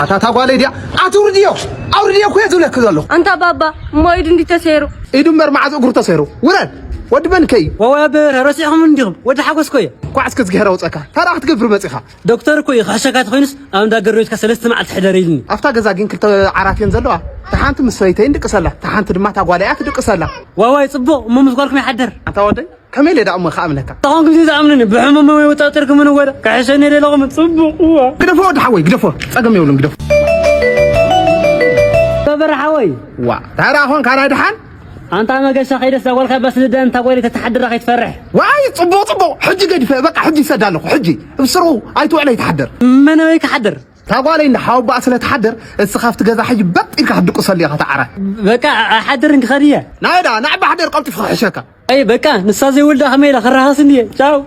ኣታ እታ ጓለይ ድያ? ኣትውርድዮ! ኣውርድዮ እኮ እየ ዝብለኪ ዘለኹ። ኣንታ ባባ፣ እሞ ኢዱ እንዲ ተሰይሩ? ኢዱ እምበር መዓዝ እግሩ ተሰይሩ? ውረድ! ወዲ መን ከይ? ዋዋይ ኣበበ፣ ረሲዕኹም እንዲኹም? ወዲ ሓጎስ እኮ እየ። ኳዕ እስከ እዝግሄር ኣውፀካ። ታራ ክትገብር መፂኻ? ዶክተር እኮ እዩ፣ ክሕሸካ ተኾይኑስ ኣብ እንዳ ገርዶችካ ሰለስተ መዓልቲ ሕደር ኢልኒ። ኣብታ ገዛ ግን ክልተ ዓራት እየን ዘለዋ። እታ ሓንቲ ምስ ሰበይተይ ንድቅሰላ፣ እታ ሓንቲ ድማ እታ ጓለይ እያ ትድቅሰላ። ዋዋይ፣ ጽቡቕ፣ እሞ ምስ ጓልኩም ይሓድር። ኣንታ ወደይ፣ ከመይ ኢለ ደኣ እሞ ክኣምነካ? ተኾንኩም እዚ ዝኣምኑኒ፣ ብሕሙም ወይ ወጣጥርኩም ምን ወደ፣ ክሕሸኒ ደለኹም፣ ጽቡቕ፣ እዋ። ግደፎ ወዲ ሓወይ፣ ግደፎ። ጸገም የብሉን፣ ግደፎ። በበረ ሓወይ። ዋ፣ እንታይ ደኣ ኾንካ ናይ ደሓን? ኣንታ መገሻ ከይደስ ዛጓልካ በስ ንደን ታጓሊ ተተሓድራ ከይትፈርሕ። ዋይ፣ ጽቡቕ፣ ጽቡቕ። ሕጂ ገዲፈ፣ በቃ፣ ሕጂ ይሰዳ ኣለኹ፣ ሕጂ። ብስሩ ኣይትውዕለይ ትሓድር። መን ኣበይ ክሓድር? ታጓለይ እንዳ ሓወባኣ ስለ ትሓድር፣ እስኻ ኣብቲ ገዛ ሕጂ በጥ ኢልካ ክትድቅሰሉ ኢኻ፣ እታ ዓራት። በቃ፣ ኣይሓድርን ክኸድ እየ። ናይ ደኣ፣ ንዓባ ሓደር ቀልጢፉ ክሕሸካ። ኣይ፣ በቃ፣ ንሳ ዘይወልዳ ከመይ ኢላ ክረሃስኒ እየ። ቻው።